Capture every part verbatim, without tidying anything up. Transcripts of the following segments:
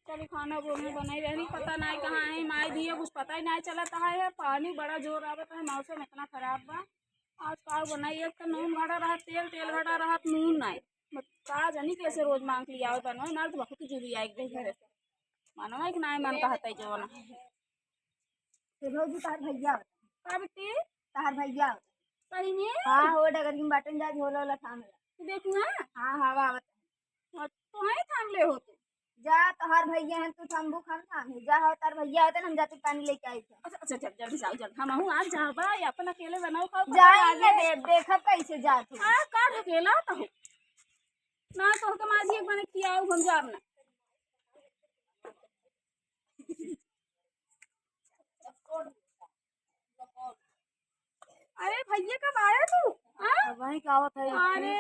चली खाना वो में बनाई रहनी, पता नाहीं कहाँ है, माई दिए कुछ पता ही नाहीं चलत है। पानी बड़ा जोर आवत है, मौसम इतना खराब बा। आज का बनाई, एक तो नून घटा रहा, तेल, तेल घटा रहा, नून नाहीं। मत का जानी कैसे रोज मांग लिया आवत बनवा, हमार तो बहुत जुबी आई गई है। मनवा एक नाहीं मन कहत है जवन। तो भौजी तोहार भैया आवत। का बेटी? तोहार भैया आवत। सही में? हाँ, हो डगरी में बाटन जा, झोला ओला थाम ला। तू देखू ना? हाँ, हाँ, आवत। हाँ, तो है थाम ले हो तू। जा, तोहार भैया हैं, तू थामबू, हम थाम ही। जा, हो, तोहार भैया आवत, हम जाते पानी लेके आई थे। अच्छा, अच्छा, चल, जल्दी जाओ, जल्दी। हम हूँ आज जाबा, या अपन अकेले बनाओ, खाओ, पता जाए लागे। ना दे, देखब कैसे जात हो। हाँ, का ढकेला तो हो। ना तो के माजी एक बने किया, हम जाब ना। अरे भैया, कब आया तू? हाँ? अब वहीं का आवत है। अरे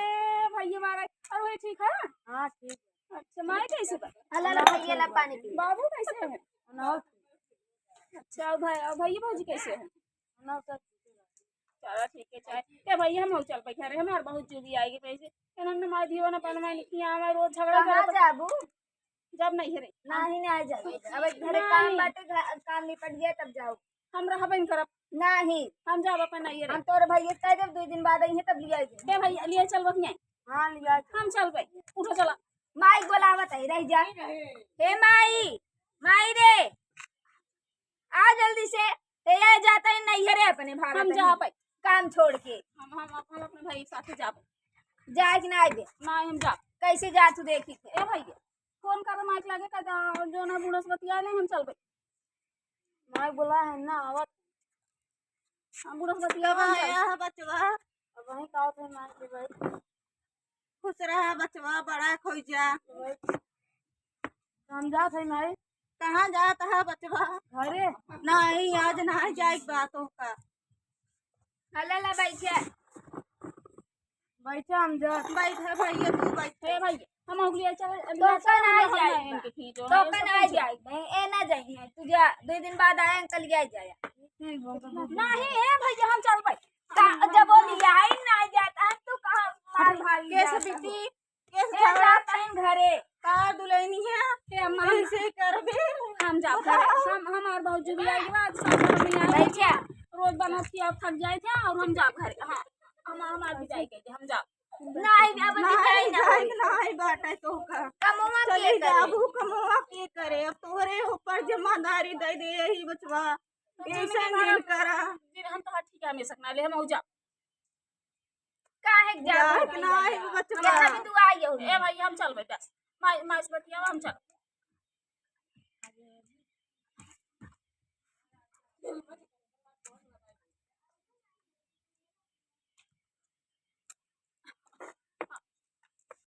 भैया मारा, और वही ठीक है? हाँ, ठीक है। अच्छा, माई कैसे बा? अल्लाह ला भैया ला पानी पी। बाबू कैसे है? ना। अच्छा, और भाई, और भैया भौजी कैसे है? ना, सब ठीक है। चला ठीक है, चाहे ए भैया, हम चल पे घरे, हमार बहुत जुबी आएगी पैसे। इन्होंने माई दियो ना, अपन माई निकिया, हमारे रोज झगड़ा कहाँ करत। जाबू? जब नहीं रे। नहीं, नहीं जाबू। अब घरे काम नहीं। बाटे, घ-, काम निपट गया तब जाओ। हम रहबे न करब। नहीं। हम जाब अपन नहीं रे। हम तोरे भैया से कह देब, दो दिन बाद आई है तब लिया जाए। ए भैया, लिया चल बकिया। हाँ, लिया चल। हम चलबे। उठो चला। माई बोलावत है, रह जा। हे माई, माई रे। आ जल्दी से, ते ये जाता है नैहरे अपने भागत हम है। जा पाई। काम छोड़ के। हम, हम, हम अपने भाई के साथे जाबे। जाए कि ना आइबे? ना, हम जा। कैसे जा तू देखी थे? ए भैया, फोन कर माइक लागे का जा, जो ना बूढ़ा से बतिया ले, हम चलबे। माइक बोला है ना, आवत। हाँ, बूढ़ा से बतिया कहाँ हम चल- आया है बचवा? अब वहीं का आवत है माइक के भाई। खुश रहा बचवा, बड़ा खोई जा। हम जात है माई। कहाँ जात है बचवा? घरे। नहीं, आज ना जाए बातों का। हला ला बैठे। बैठे हम जा। बैठे भैया, तू बैठे। ए भैया, हम अगली अच्छा तो कन आ जाए। इनके खींचो। तो कन आ जाए। ए ना जाइए। तू जा, दो दिन बाद आया, अंकल आ जाए। ठीक हो, अंकल। नहीं, ए भैया, हम चल पाए। का, जब वो लिया ही ना जाता है, तो कहाँ मार भाग कैसे जाता है? बीती? कैसे ए, खा जाता है घरे। का दुल्हनी है? ए, अम्मा, हम, कैसे करबे? हम जाब घरे। हम, हमार भौजी भी आई बा, आज सासुर में आई। बैठिया। रोज बनत की अब थक जाए थे और हम जाब घरे। हाँ, हम, हमार भी जाए के, हम जाब। नहीं, अब नहीं, नहीं, नहीं। नहीं बाटे तो का। कमवा के चली करे? जाबू, कमवा के करे? अब तोहरे ऊपर जिम्मेदारी दे दे यही बचवा। तो ऐसे जिम्मेदार दिन करा। फिर हम तो हर ठीक है, हमें सकना ले, हम हो जा। काहे के जात जाए हो? के ना आए बचवा। हम अभी तू आई हो। ए भाई, हम चलबे बस। माई, माई से बतियावा, हम चल।